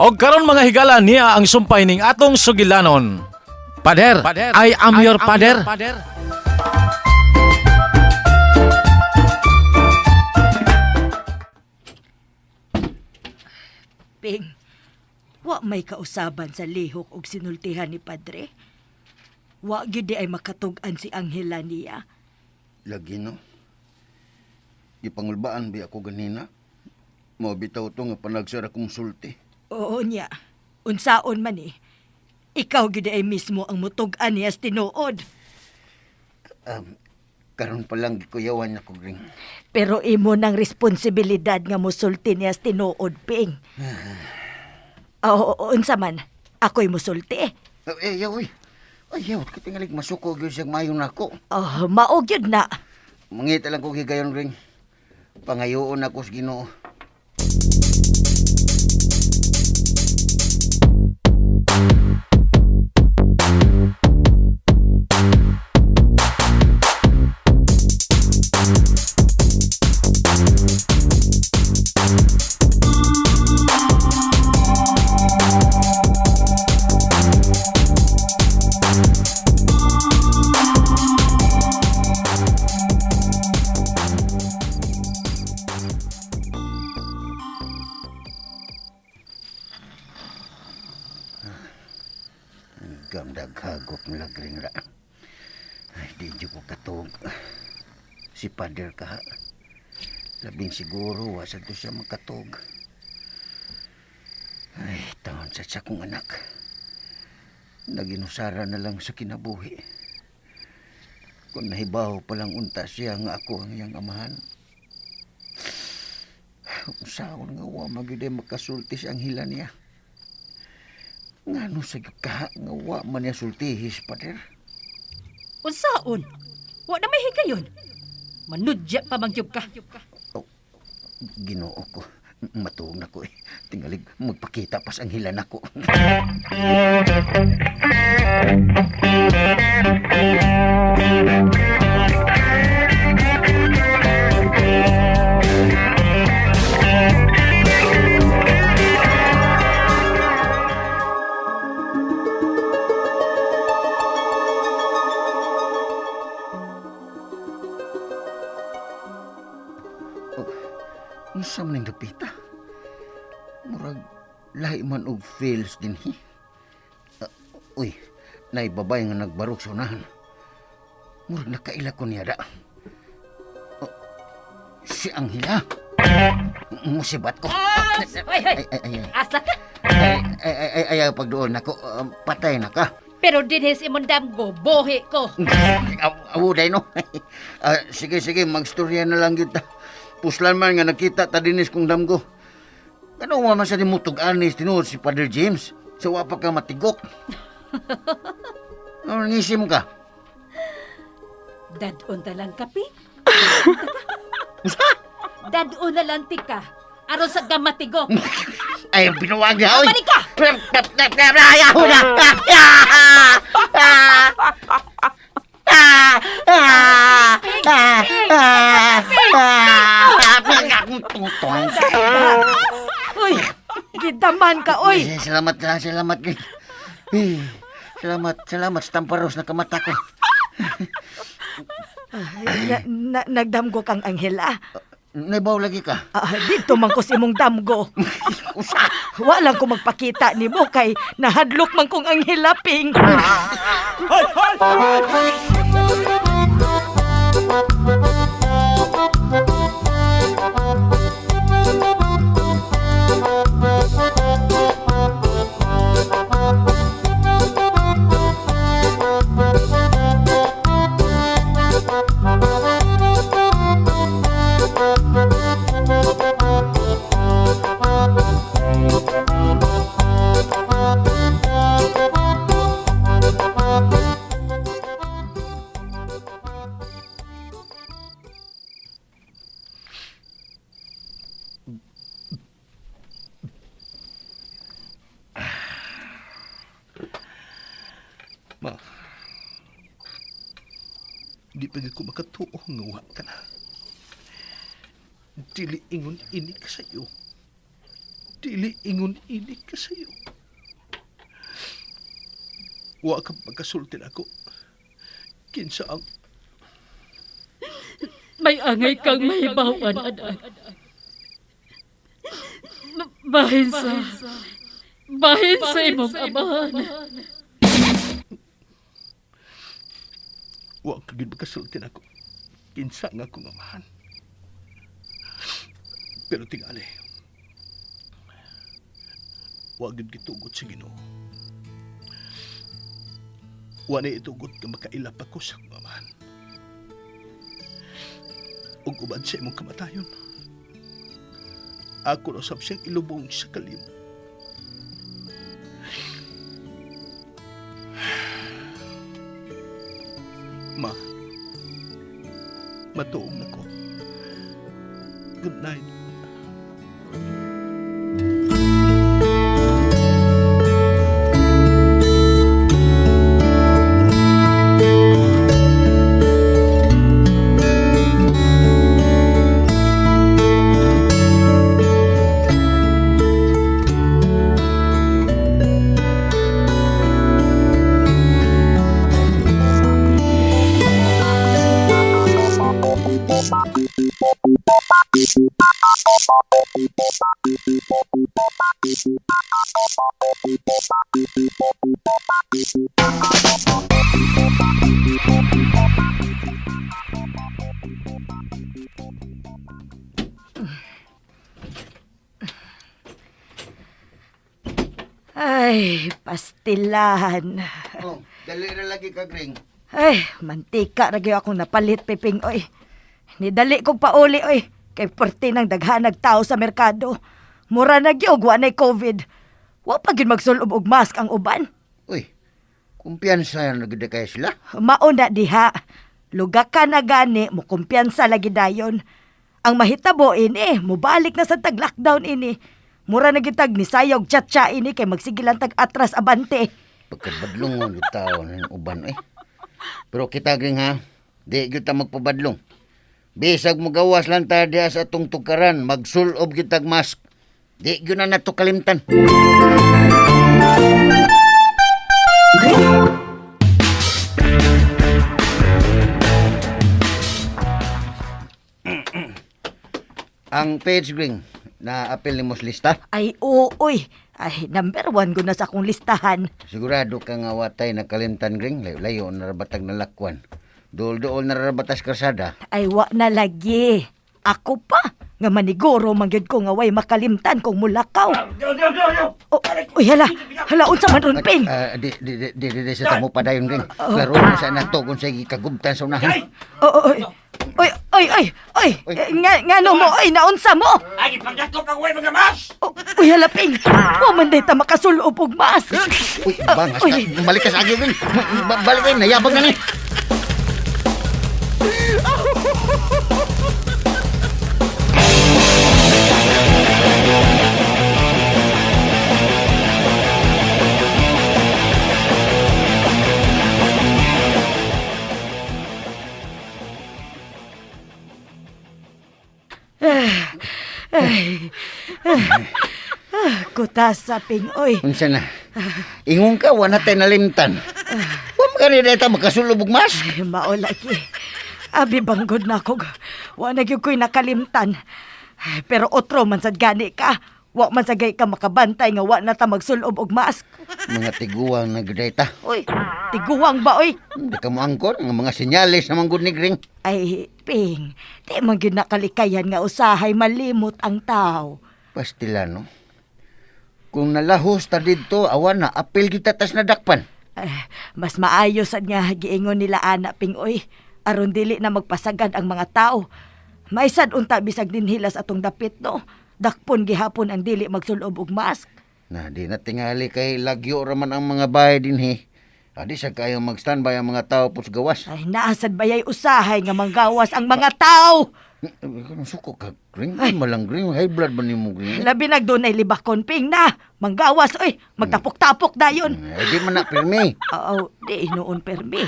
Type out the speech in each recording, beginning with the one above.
Og karon mga higala niya ang sumpay ning atong sugilanon. Pader, I am your pader. Ping, wa may kausaban sa lihok og sinultihan ni Padre. Wa gyud di ay makatug-an si Angela niya. Lagi no. Gipangulbaan bi ako ganina. Mao bitaw to nga panagsara kong sulti. Oo niya. Unsaon man eh. Ikaw gyud ay mismo ang mutug-an niya sa tinuod. Karon pa lang gikuyawan ako ring. Pero imo nang responsibilidad nga musulti niya sa tinuod, Ping. Oo, unsa man. Ako'y musulti. Eh, yaw, uy. Ay, yaw, katingalig masuko gyud siyang mayo nako. Oh, mao gyud na. Mangita lang ko higayon ring. Pangayoon ako sa Ginoo. Gamdag hagop nilagring ra. Ay, di dyan ko katog. Si Pader ka. Labing siguro, wasa to siya makatog. Ay, taon sa siya kong anak. Naginusara na lang sa kinabuhi. Kung nahibaw palang unta siya nga ako ang iyang amahan. Usaon nga wa magyud ay makasulti sa anghila niya. Ngano sa ka nga wa man niya sultihis, Pader? Unsaon? Wa na may higayon. Manudya pa man gyud ka. Oh, Ginoo ko. Matuog na ko eh. Tingalig, magpakita pas ang hila nako. Oh, unsa man ning dapita? Murag lahi man og feels din hi. Uy, nay babay nga nagbarok sa unahan. Murag nakaila ko niya da. Oh, si Angela. Musibat ko. Ay, ay, Ay, ay, ay, ay. Asa ka? Ay, ay, ay, ay, ay, pagduol nako, patay na ka. Pero dinhi sa imong damgo, buhi ko. Awo day no. Sige sige, magstorya na lang kita. Puslan man nga nakita ta dinis kong damgo. Kano wa man sa nimutog anis tinuod si Father James? Sa wa pa ka matigok. Ano ngisim ka? Dadon ta lang kapi. Usa? Dadon na lang tika. Aron sa gamatigok. Ay, binuwag niya, oy! Balik ka! Ayaw na! Uy, gidaman ka, oy. Salamat, salamat. Eh, salamat, salamat sa tamparos na kamata ko. Nagdamgo kang Angela. Naibaw lagi ka. Ah, dito man ko sa imong damgo. Usa! Wa lang ko magpakita nimo kay nahadlok man kong Angela, Ping. Ma, di pa gyud ko makatuo nga wa ka na. Dili ingon ini ka sa'yo. Dili ingon ini kasayo. Wa ka pagkasulti nako. Kinsa ang May angay kang mahibawan, anak. Bahin sa... Bahin sa imong amahan. Wa ka gyud makasulti nako. Kinsa nga akong amahan. Pero tingali, wa gyud gitugot sa Ginoo. Wa na itugot nga makaila pa ko sa akong amahan. Ug uban sa imong kamatayon, ako na sab siyang ilubong sa kalimot. Ma, matuog na ko. Good night. Ay, pastilan. Oh, dali ra lagi ka, Gring. Ay, mantika ra gyud akong napalit, Piping, oy. Nidali kog pauli, oy. Kay perti ng daghanag tao sa merkado. Mura na gyud, wa na'y COVID. Wa pa gyud magsulob og mask ang uban. Uy, kumpiyansa na gud kay sila. Mauna diha. Luga ka na gani, mo kumpiyansa lagi dayon. Ang mahitabo ini, mubalik na sa tag lockdown ini. Mura na gitag ni sayog tsa ini kay magsigilan tag atras abante. Pagkabadlong ang tao ng uban eh. Pero kita, Gring, ha? Di gyud ta magpabadlong. Bisag mo gawas lang ta diha sa atong tukaran, magsulob kitag mask. Di gyud na nato kalimtan. Ang page, Gring, na apel ni mos lista. Ay, ooy. Ay, number one ko na sa akong listahan. Sigurado ka nga watay na kalimtan, Gring. Layo-layo na rabatag na lakwan. Dool-dool na rabatas karsada. Ay, wa na lagi. Ako pa, nga maniguro man gyud ko nga way makalimtan kung mulakaw. Oh, uy, hala, hala, unsa man ron, Ping? Ah, di, di, di, di, di, di sa tamo padayon, Gring. Klaro na sa nato kung sa gikagubtan sa unahan. Oh, oy, oy, oy, oy, oy, Oy. eh, nga, ngano mo, oy, naunsa mo? Ay, pagdakop ang way mga mas! Oh, uy, hala, Ping, wa man day ta makasulob og mask. Uy, bangas ka. Uy. Balik ka sa agyo, Gring. Balik, Gring. Nayabag na ni. Kuta sa Ping, oy. Unsa na? Ingon ka, wala tayo nalimtan. Wa man gani ta makasulubog mas. Ay, mao lagi. Abi banggod na ako. Wa na gyud ko'y nakalimtan. Ay, pero otro man sad gani ka. Wa man sagay ka makabantay nga wa na ta magsulob og mask. Mga tiguang na gyud ta. Oy, tiguang ba oy? Di ka mo angkon nga mga senyales na manggod ni Gring. Ay, Ping, di man gyud nakalikayan nga usahay malimot ang tao. Pastila, no? Kung nalahos ta didto, awan na, apil kita tas nadakpan. Ay, mas maayo sad nga giingon nila ana Ping oy. Aron dili na magpasagad ang mga tao. Maysad unta bisag dinhilas atong dapit no. Dakpon gihapon ang dili magsulob og mask. Na, di na tingali kay lagyo raman ang mga bahay dinhi. Adi sa kayo mag-standby ang mga tao pus gawas. Ay, naasad bayay usahay nga manggawas ang mga tao. Anong suko ka, Gring? Ay, malang Gring. High blood ba nimo, Gring? Labi nagdunay libakon Ping na. Manggawas oy, magtapok-tapok dayon. Eh, di man na, pirmi. Oo, di noon permi.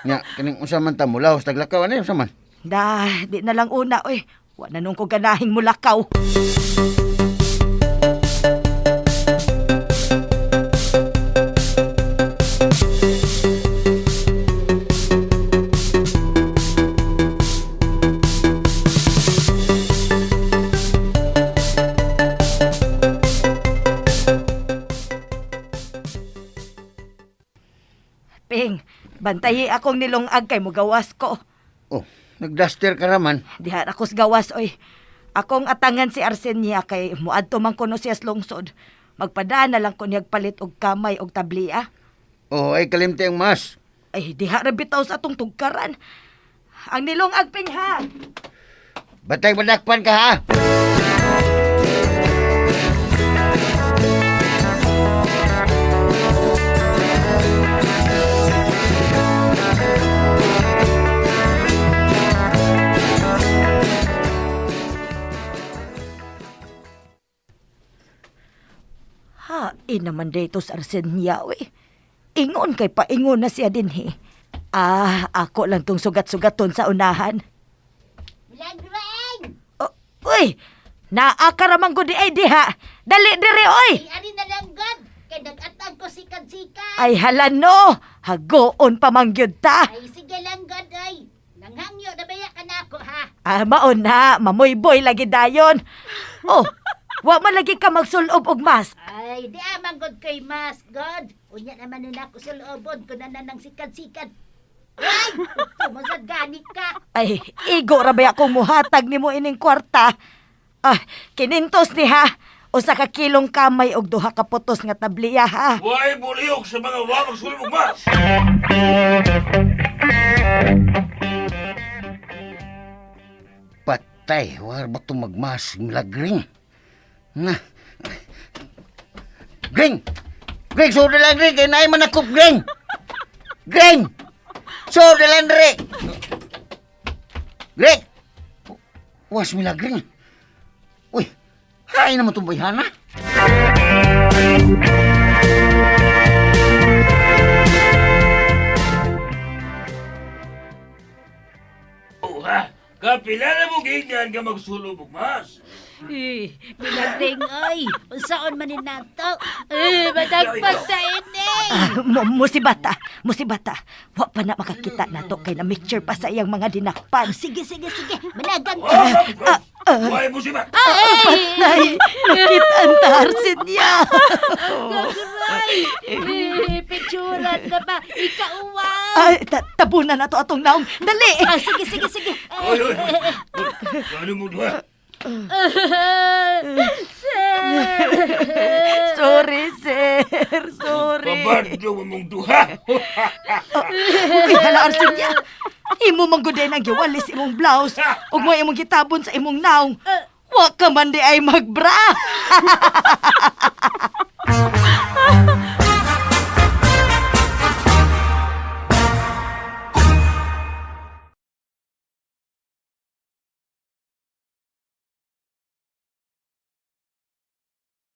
Nya, kining unsa man ta mula, taglakaw, ano unsa man? Da, di na lang una oy. Wa na nung ko ganahing mulakaw. Ping, bantayi akong nilungag kay mugawas ko. Oh, nagduster ka raman. Diha ra ko sa gawas oy. Akong atangan si Arsenia kay muadto man kuno siya sa lungsod. Magpadaan na lang ko niyag palit og kamay og tabliya. Oh, ay kalimti ang mas. Ay, diha ra bitaw sa atong tugkaran. Ang nilungag, Ping, ha? Bantay madakpan ka ha. Ha, naman dito sa Arsenia, uy. Ingon kay paingon na siya dinhi. Ah, ako lang tong sugat-sugaton sa unahan. Milagreng! Oh, uy, naa ka ramang gud di ay diha. Dali diri, oy. Ay, ari na lang God! Kay nag-atag ko sikat-sikat! Ay hala no, hagoon pa man gyud ta. Ay, sige lang God ay! Nanghangyo na baya ka na ako ha! Ah, maon na, mamuyboy lagi dayon. Oh, wa man lagi ka magsulob og mask. Ay, di amang God kay mas God! Unya naman nun ako sa loobon kung na nang sikat-sikat! Ay! Tumasad gani ka! Ay, igo ra ba akong muhatag nimo ining kwarta? Ah, kinintos ni ha. Usa ka kilong kamay og duha ka putos nga tabliya ha. Way buliyog sa mga wa magsulog og mas! Patay, war ba itong magmas, milagring? Na. Gring! Gring, suod na lang, Gring! Kaya naay manakop, Gring! Gring! Suod na lang, Gring! Gring! Was milagring. Uy, hain naman itong bayhana. Oh, ha? Kapila na mo gignan ka magsulog og mas! Eh, Milagreng ay! Unsaon man ni nato? Eh, madagpag sa ini! Ah, musibata, musibata. Wa pa na makakita nato kay na mixture pa sa iyang mga dinakpan. Sige, sige, sige! Managang ka! Way mo siba! Patay, nakita ang tarsin niya. Gagray! Eh, picturan na ba? Ikauwaw! Ay, tabunan na to atong naong. Dali! Ah, sige, sige, sige. Oy, oy, oy! Ano mo duha? Sorry, sir. Sorry. Pabadyo mo mong duha! Uy, hala, Arsinya. Imo man gud ang giwalis imong blouse ug mo imong gitabon sa imong naong. Wa ka man di ay magbra.